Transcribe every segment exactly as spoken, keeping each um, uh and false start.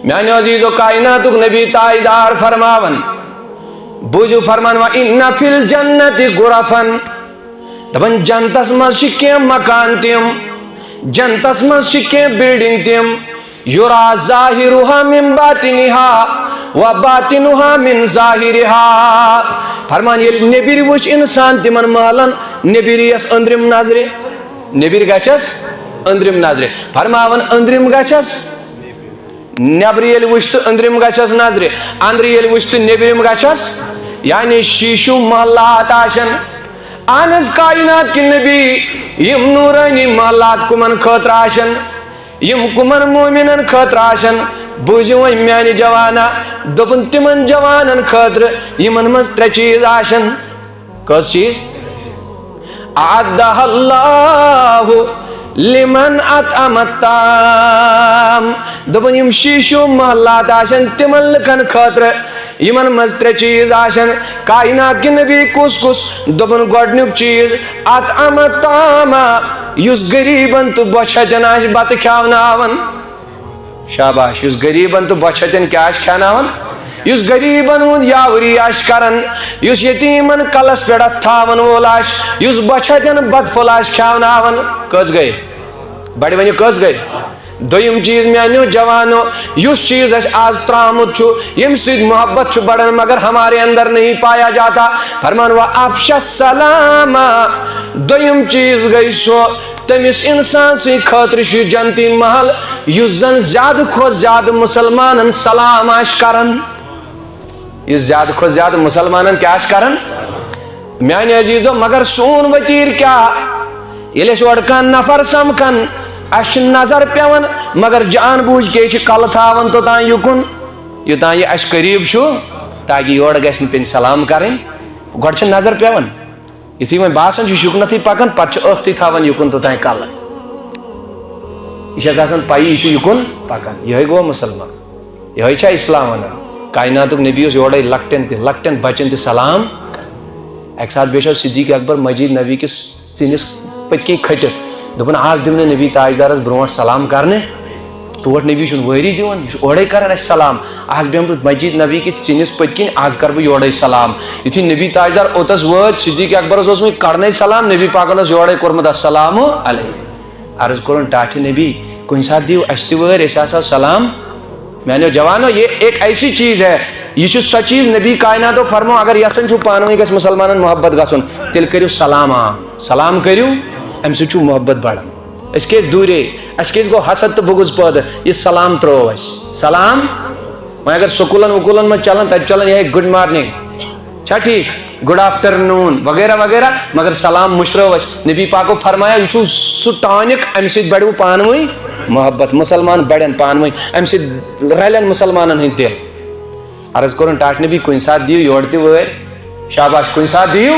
میانیو عزیزو، کائناتُک نبی تاجدار فرماوان، بوٗزِو فرمان، "وَإِنَّ فِي الْجَنَّةِ غُرَفًا"، دَپان، جنتس منٛز چھِ کینٛہہ مکان تِم، جنتس منٛز چھِ کینٛہہ بلڈنگ تِم، "يُرَى ظَاهِرُهَا مِنْ بَاطِنِهَا وَبَاطِنُهَا مِنْ ظَاهِرِهَا"۔ فرمان، ییٚلہِ نیٚبِرۍ وٕچھ انسان تِمن محلن، نیٚبِرۍ یِیَس أنٛدرِم نظرِ، نیٚبِرۍ گژھٮ۪س أنٛدرِم نظرِ۔ فرماوان، أنٛدرِم گژھٮ۪س نیبرٕ ییٚلہِ وٕچھ تہٕ أنٛدرِم گژھٮ۪س نظرِ، أنٛدرٕ ییٚلہِ وٕچھ تہٕ نیٚبرِم گژھٮ۪س، یعنی شیٖشو محلات آسن۔ اہن حظ، کائنات کہِ نبی، یِم نورانی محلات کٕمن خٲطرٕ آسن؟ یِم کٕمن مومنن خٲطرٕ آسن؟ بوٗزِو وۄنۍ میانہِ جوانا، دوٚپُن تِمن جوانن خٲطرٕ یِمن منٛز ترٛےٚ چیٖز آسن۔ کٔژ چیٖز؟ "أَعَدَّهَا اللَّهُ لِمَنْ أَطْعَمَ الطَّعَامَ"۔ دوٚپُن، یِم شیٖشو محلات آسن تِمن لُکن خٲطرٕ، یِمن منٛز ترٛےٚ چیٖز آسن۔ کائنات کہِ نبی کُس کُس؟ دوٚپُن، گۄڈٕنیُک چیٖز، "أَطْعَمَ الطَّعَامَ"، یُس غریٖبن تہٕ بۄچھِ ہتٮ۪ن آسہِ بتہٕ کھیاوناوان۔ شاباش، یُس غریٖبن تہٕ بۄچھِ ہتٮ۪ن کیٛاہ آسہِ کھیٛاناوان؟ یُس غریٖبن ہُنٛد یاوری آسہِ کران، یُس یتیٖمن کلس پٮ۪ٹھ اتھٕ تھاون وول آسہِ، یُس بۄچھِ ہتٮ۪ن بتہٕ پھوٚل آسہِ کھیٛاناوان۔ کٔژ گٔے؟ بڑِ ؤنِو، کٔژ گٔے؟ دوٚیِم چیٖز، میانیو جوانو، یُس چیٖز اَسہِ آز ترٛامُت چھُ، ییٚمہِ سۭتۍ محبت چھُ بڑان، مگر ہمارے اندر نہیں پایا جاتا۔ فرمان، "وَأَفْشَ السَّلَامَ"۔ دوٚیِم چیٖز گٔے سۄ، تٔمِس اِنسان سٕنٛدِ خٲطرٕ چھُ یہِ جنتی محل، یُس زن زیادٕ کھۄتہٕ زیادٕ مُسلمانن سلام آسہِ کران۔ یُس زیادٕ کھۄتہٕ زیادٕ مُسلمانن کیٛاہ آسہِ کران؟ میانہِ عزیزو، مگر سون وتیٖر کیٛاہ؟ ییٚلہِ أسۍ اورٕ کانٛہہ نفر سمکھان، اَسہِ چھِ نظر پٮ۪وان، مگر جان بوٗجھ کے چھِ کلہٕ تھاوان توٚتام یُکُن، یوٚتام یہِ اَسہِ قریٖب چھُ، تاکہِ یورٕ گژھِ نہٕ پیٚنۍ سلام کرٕنۍ۔ گۄڈٕ چھِ نظر پٮ۪وان۔ یُتھُے وۄنۍ باسان چھُ، یہِ چھُ یُکنتھٕے پکان، پتہٕ چھُ ٲکھتٕے تھاوان یُکُن توٚتام کلہٕ۔ یہِ چھِ اَسہِ آسان پَیی، یہِ چھُ یُکُن پکان۔ یِہوٚے گوٚو مُسلمان۔ یِہوٚے چھا اِسلام وَنان؟ کایناتُک نبی اوس یورَے لۄکٹٮ۪ن تہِ، لۄکٹٮ۪ن بَچَن تہِ سلام کران۔ اَکہِ ساتہٕ بیچھو صدیق اکبر مسجد نبی کِس ژِنِس پٔتۍ کِنۍ کھٔٹِتھ۔ دوٚپُن، "آز دِمہٕ نہٕ نبی تاجدارَس برونٛٹھ سلام کرنہٕ۔" ٹوٹھ نبی چھُنہٕ وٲری دِوان، یہِ چھُ اورَے کران اَسہِ سلام۔ آز بیٚہمہٕ بہٕ مسجد نبی کِس ژِنِس پٔتۍ کِنۍ، آز کرٕ بہٕ یورَے سلام۔ یُتھُے نبی تاجدار اوٚتَس وٲتۍ، صدیق اکبرَس اوس وۄنۍ کڑنَے سلام، نبی پاکَن اوس یورَے کوٚرمُت، "السلام علیکم۔" عرض کوٚرُن، "ٹاٹھہِ نبی، کُنہِ ساتہٕ دِیِو اَسہِ تہِ وٲرۍ، أسۍ آسہو سلام۔" میانیو جوانو، یہ ایک ایسی چیز ہے، یہ چھُ سۄ چیز نبی کائناتو فرمو، اگر یژھان چھُو پانہٕ ؤنۍ گژھِ مُسلمانن محبت گژھُن، تیٚلہِ کٔرِو سلام عام۔ سلام کٔرِو، اَمہِ سۭتۍ چھُ محبت بڑان۔ أسۍ کیازِ دوٗرے؟ اَسہِ کیازِ گوٚو حسد تہٕ بغض پٲدٕ؟ یہِ سلام ترٛوو اَسہِ۔ سلام، وۄنۍ اگر سکوٗلن وکوٗلن منٛز چلان، تَتہِ چلان یِہے good morning، چھا ٹھیٖک؟ Good afternoon وغیرہ وغیرہ، مگر سلام مُشرٲو اَسہِ۔ نبی پاکو فرمایا، یہِ چھُ سُہ tonic، اَمہِ سۭتۍ بڑِوٕ پانہٕ ؤنۍ محبت، مُسلمان بڑن پانہٕ ؤنۍ، اَمہِ سۭتۍ رلن مُسلمانن ہٕنٛدۍ دِل۔ عرض کوٚرُن، ٹاٹھ نبی، کُنہِ ساتہٕ دِیِو یورٕ تہِ وٲرۍ۔ شاباش، کُنہِ ساتہٕ دِیِو۔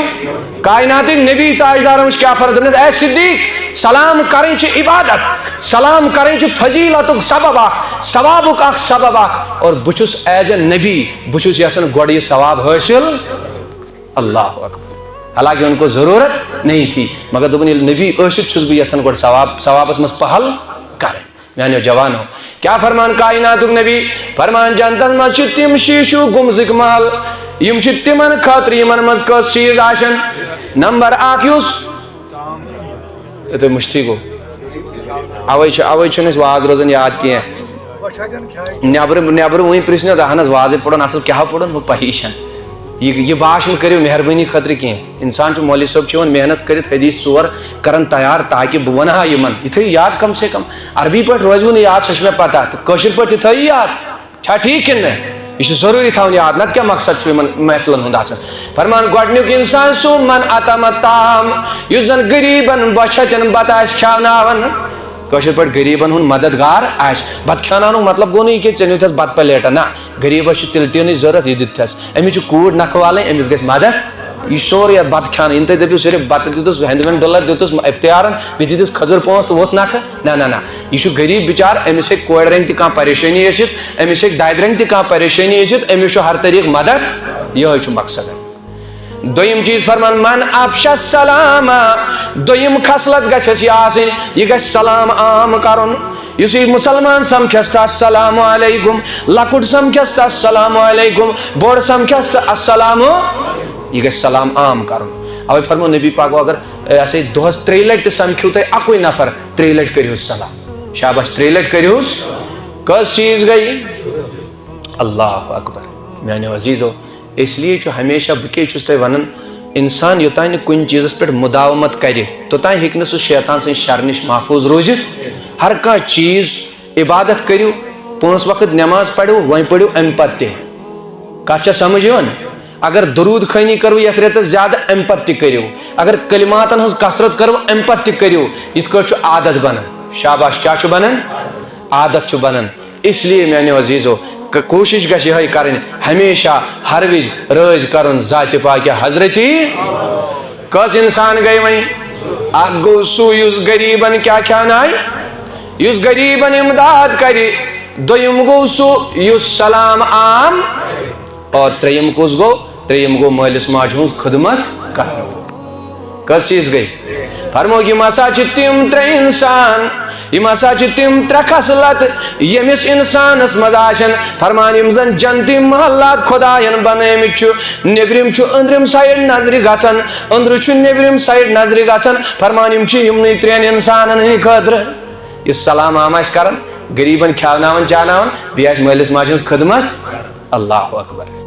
کائناتٕکۍ نبی تاجدارن وٕچھ کیٛاہ فرموو، دوٚپنس، "اے صدیق، سلام کرٕنۍ چھِ عبادت، سلام کرٕنۍ چھِ فضیلتُک سبب اکھ، ثوابُک اکھ سبب اکھ، اور بہٕ چھُس as a نبی، بہٕ چھُس یژھان گۄڈٕ یہِ ثواب حٲصِل۔" اللہ اکبر۔ حالانکہ ان کو ضرورت نہیں تھی، مگر دوٚپُن، ییٚلہِ نبی ٲسِتھ چھُس بہٕ یژھان گۄڈٕ ثواب، ثوابس منٛز پہل کرٕنۍ۔ میانیو جوانو، کیٛاہ فرمان کائناتُک نبی؟ فرمان، جنتس منٛز چھِ تِم شیٖشو گُمزٕکۍ محل، یِم چھِ تِمن خٲطرٕ، یِمن منٛز کٔژ چیٖز آسن۔ نمبر اکھ یُس، یہِ تۄہہِ مُشتٕے گوٚو۔ اوے چھُ، اوے چھُنہٕ اَسہِ واز روزان یاد کینٛہہ۔ نیبرٕ، نیبرٕ وٕنۍ پرٛژھنو، اہن حظ، وازے پوٚرُن اصل، کیٛاہ پوٚرُن؟ ہُہ پہی چھنہٕ۔ یہِ، یہِ باش مہٕ کٔرِو مہربٲنی خٲطرٕ کینٛہہ۔ انسان چھُ، مولوی صٲب چھُ یِوان محنت کٔرِتھ حدیث ژور کران تیار، تاکہ بہٕ ونہٕ ہا یِمن۔ یہِ تھٲیِو یاد کم سے کم۔ عربی پٲٹھۍ روزِوٕ نہٕ یاد، سۄ چھِ مےٚ پتہ، تہٕ کٲشِر پٲٹھۍ تہِ تھٲیِو یاد۔ چھا ٹھیٖک کِنہٕ نہ؟ یہِ چھُ ضروٗری تھاوُن یاد، نتہٕ کیٛاہ مقصد چھُ یِمن محفلن ہُنٛد آسان؟ فرمان، گۄڈٕنیُک انسان سُہ، من اطعم الطعام، یُس زن غریبن بۄچھِ ہتٮ۪ن بتہٕ آسہِ کھیاوناوان۔ کٲشِر پٲٹھۍ غریبن ہُنٛد مددگار آسہِ۔ بتہٕ کھیاوناونُک مطلب گوٚو نہٕ یہِ کہِ ژےٚ نیوٗتھس بتہٕ پلیٹا، نہ، غریبس چھُ تِلہٕ ٹیٖنٕچ ضروٗرت، یہِ دِتھ تھس۔ أمِس چھِ کوٗر نکھٕ والٕنۍ، أمِس گژھِ مدد۔ یہِ چھُ سورُے یتھ بتہٕ کھیاونہٕ۔ یِنہٕ تُہۍ دٔپِو صرف بتہٕ دیُتُس، ہٮ۪نٛدٕ وٮ۪نٛدٕ ڈُلر دیُتُس افتیارن، بیٚیہِ دیُتُس کھٔزٕر پانٛژھ تہٕ ووٚتھ نکھٕ۔ نہ، نہ، نہ۔ یہِ چھُ غریب بچار، أمِس ہیٚکہِ کورِ رنٛگہِ تہِ کانٛہہ پریشٲنی ٲسِتھ، أمِس ہیٚکہِ دادِ رنٛگہِ تہِ کانٛہہ پریشٲنی ٲسِتھ، أمِس چھُ ہر طریٖقہٕ مدد۔ یِہوٚے چھُ مقصد۔ دوٚیِم چیٖز فرمان، من افشی السلام، دوٚیِم خصلت گژھٮ۪س یہِ آسٕنۍ، یہِ گژھِ سلام عام کرُن۔ یُس یہِ مُسلمان سمکھٮ۪س تہٕ السلام علیکم، لۄکُٹ سمکھٮ۪س تہٕ السلام علیکم، بوٚڑ سمکھٮ۪س تہٕ السلام، یہِ گژھِ سلام عام کرُن۔ اوے فرمو نبی پاکو، اگر، اے، یہِ ہسا یہِ دۄہس ترٛیٚیہِ لٹہِ تہِ سمکھِو تُہۍ اکُے نفر، ترٛیٚیہِ لٹہِ کٔرِہُس سلام۔ شاباش، ترٛیٚیہِ لٹہِ کٔرِہُس۔ کٔژ چیٖز گٔے؟ اللہ اکبر۔ میانیو عزیزو، اس لیے چھُ ہمیشہ، بہٕ کیٛاہ چھُس تۄہہِ ونان، انسان یوٚتام نہٕ کُنہِ چیٖزس پٮ۪ٹھ مداومت کرِ، توٚتام ہیٚکہِ نہٕ سُہ شیطان سٕنٛدِ شرٕ نِش محفوظ روٗزِتھ۔ ہر کانٛہہ چیٖز، عبادت کٔرِو، پانٛژھ وقت نماز پٔرِو، وۄنۍ پٔرِو امہِ پتہٕ تہِ۔ کتھ چھا سمجھ یِوان؟ اگر درود خٲنی کٔروٕ یتھ رٮ۪تس زیادٕ، امہِ پتہٕ تہِ کٔرِو۔ اگر کلماتن ہٕنٛز کثرت کٔروٕ، امہِ پتہٕ تہِ کٔرِو۔ یِتھ کٲٹھۍ چھُ عادت بنان۔ شاباش، کیٛاہ چھُ بنان؟ عادت چھُ بنان۔ اس لیے میانیو عزیزو، ک-، کوٗشِش گژھِ یِہے کرٕنۍ، ہمیشہ ہر وِزِ رٲضۍ کرُن ذاتِ پاکہِ حضرتی۔ کٔژ انسان گٔے وۄنۍ؟ اکھ گوٚو سُہ یُس غریبن کیٛاہ کھیانایہِ، یُس غریبن امداد کرِ۔ دوٚیِم گوٚو سُہ یُس سلام عام، اور ترٛیٚیِم کُس گوٚو؟ ترٛیٚیِم گوٚو مٲلِس ماجہِ ہٕنٛز خدمت کرن وول۔ کٔژ چیٖز گٔے؟ فرمووُکھ، یِم ہسا چھِ تِم ترٛےٚ انسان، یِم ہسا چھِ تِم ترٛےٚ خصلت، ییٚمِس انسانس منٛز آسن، فرمان، یِم زن جنتی محلات خداین بنٲومٕتۍ چھِ۔ نیبرِم چھُ أنٛدرِم سایڈ نظرِ گژھان، أنٛدرٕ چھُ نیبرِم سایڈ نظرِ گژھان۔ فرمان، یِم چھِ یِمنٕے ترٛٮ۪ن انسانن ہٕنٛدِ خٲطرٕ۔ یُس سلام عام آسہِ کران، غریبن کھیاوناوان چاناوان، بیٚیہِ آسہِ مٲلِس ماجہِ ہٕنٛز خدمت۔ اللہ اکبر۔